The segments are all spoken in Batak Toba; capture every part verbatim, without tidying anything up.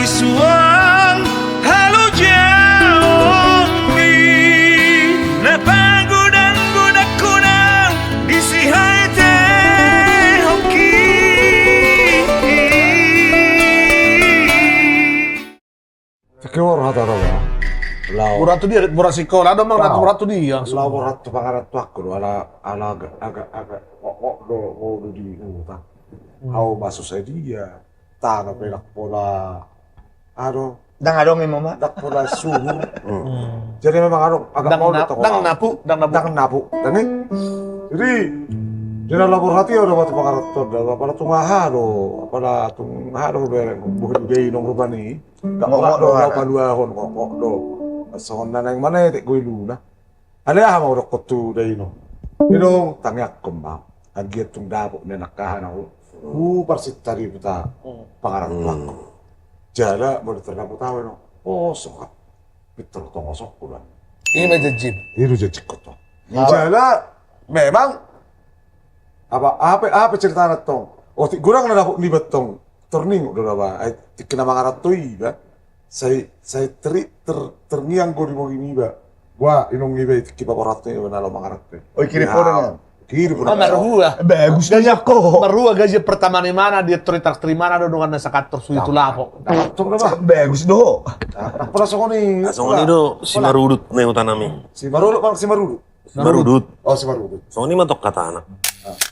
Suang halojaonmi na pagodang-godangkon au di sihaetehonki. Tingki on hata do ba. Lao. Borat tu dia, borat sikola do mang. Lao. Borat tu dia. Lao borat tu pangarantoanku do, ala, ala agak, agak, agak, kok, kok do, kok do di huta. Hmm. Au maso sadia. Tano pe ndang pola, ado. Ndang adong i ma. Ndang pola suhur. Hmm. Jadi memang adong agak ndang mau na-, ndang napu, ndang napu. Ndang napu, ndang i. Jadi, di na lapor hati, ado mati pangaranto, ado, apala tung aha do, apala tung aha do, bereng, bukan udah inong rupani. Ndang pola do, ndang paluahon, kok, kok do. Songon na naeng manetek go iluna. Alai aha ma hudokkon tu dainong? Inong, tangiangkon ma. Anggiat tung dapot na nangkahan au. Huparsintari huta pangarantoanku. Jala molo tardapot au, inong, poso au. Pintor tongosonku ba. I ma janjim. I do janjingku tong. Jala memang apa, apa, apa ceritana tong? Otik godang na dapot niba tong. Torningot do na ba, ai tingki na mangaranto iba, sai, sai teri-, ter-, terngiang do di bogi niba. Wah, inong niba i tingki paborat niba na laho mangaranto i. Oh, ikirim po dongan. Kirim po dongan. Marhua. Bagus do. Gaji, marhua gaji pertama ni imana, dia traktir imana do dongan na sakantor sude tu lapo. Bagus do. Songon i do si Marudut na hutanami. Si Marudut, Bang, si Marudut. Marudut. Oh, si Marudut. Songon i ma tong hatana.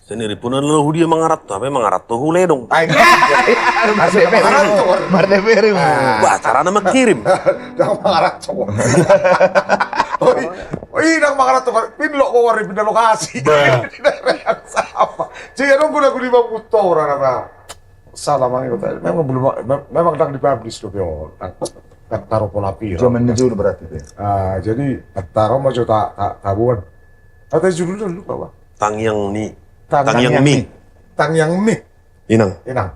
Sai niripuna laho hudia mangaranto, hape mangaranto hu ledong. Ai, mardeferim. Mardeferim. Bah, carana mangkirim. Ndang mangaranto. Oi, oi, ndang mangaranto. Pinlok ko wari pindah lokasi. Bah. Jadi adong guna-guna i ma mutora na ba. Salah mangihuthon. Memang belum, mem-, memang ndang dipublish dope on. Ndang, ndang taro pola piro. Zaman na jolo berarti tu. Ah, jadi, ndang taro ma jo ta, ta, taboan. Hata judulna lupa, Bang. Tangiang ni. Tangiang, Tangiang mi. Mi. Tangiang mi. Inang. Inang.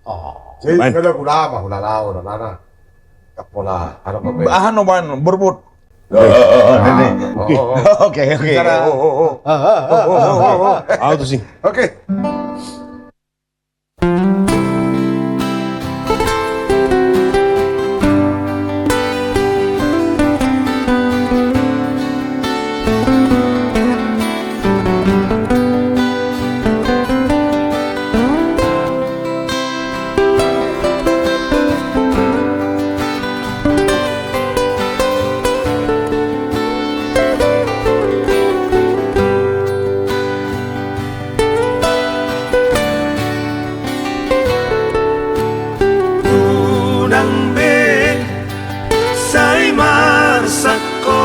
Oh. Jadi, kada ulama, ulama, ulama. Ndang pola, ada apa? Aha no, Bang, berbut. Oke, oke, oke. Au tusi. Oke. Unang be sai marsangko,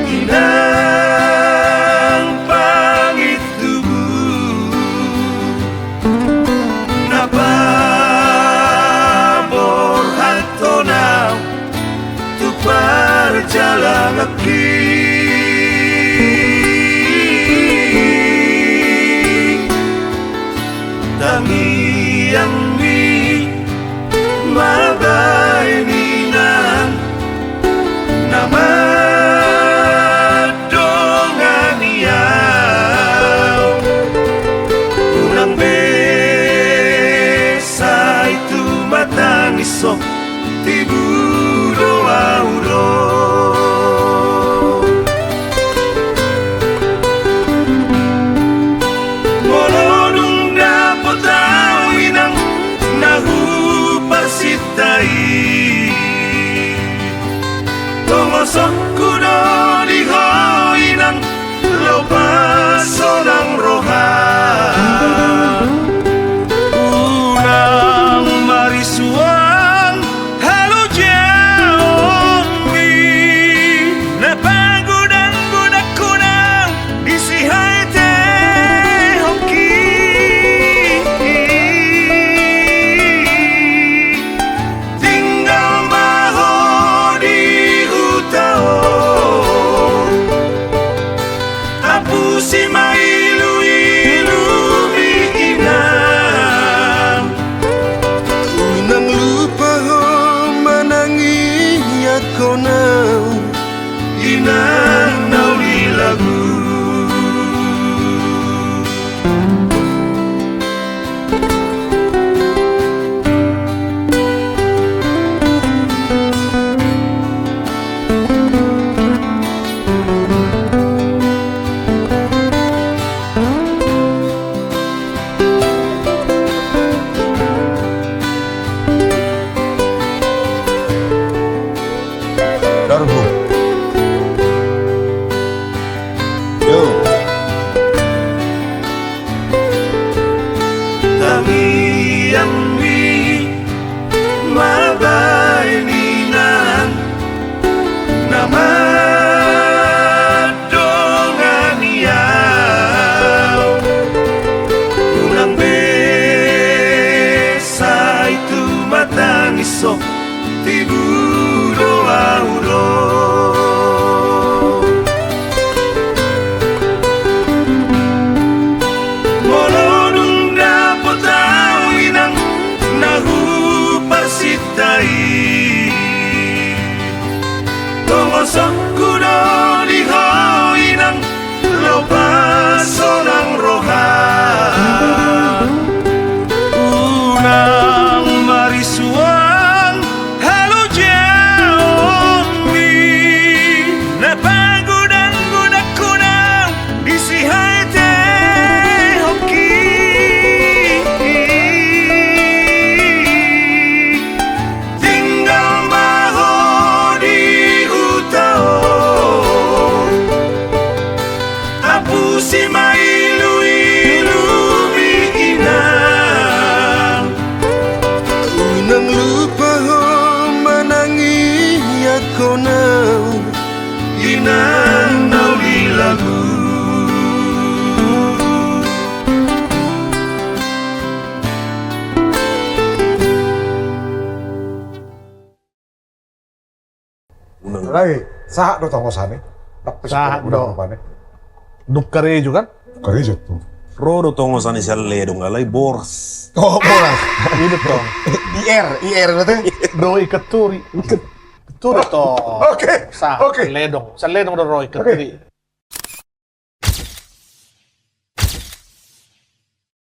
inang pangintubu, na paborhathon au tu parjalanganki. Tangiang mi ma baen inang na mandongani au. Unang be sai tumatangis ho, tibu do au ro. Molo dung dapot au inang na huparsinta i, tongosonku do di ho inang, laho pasonang roha. Unang marisuang halojaonmi na pagodang-godangkon au di sihaetehonki. Tinggal ma ho di huta on, apusi ma ilu-ilu Jambi ma baen inang na mandongani au. Unang be sai tumatangis ho, tibu do au ro. Molo dung dapot au inang na huparsinta i, tongosonku do di ho inang, lopas sonang roha. Unang marisuang halojaonmi na pagodang-godangkon au di sihaetehonki. Tinggal ma ho di huta on, apusi ma ilu-ilumi inang. Unang lupa ho manangianghon au, inang na hulahulan. Alai, sahat do tongosan i. Sahat do. Dung karejo kan? Karejo tu. Ro do tongosan i sian ledong, alai boras. Oh, boras. I do tong. I R, I R berarti? Do i keturi. Keturi tong. Oke, sahat, oke. Ledong. Sian ledong do ro i keturi. Oke.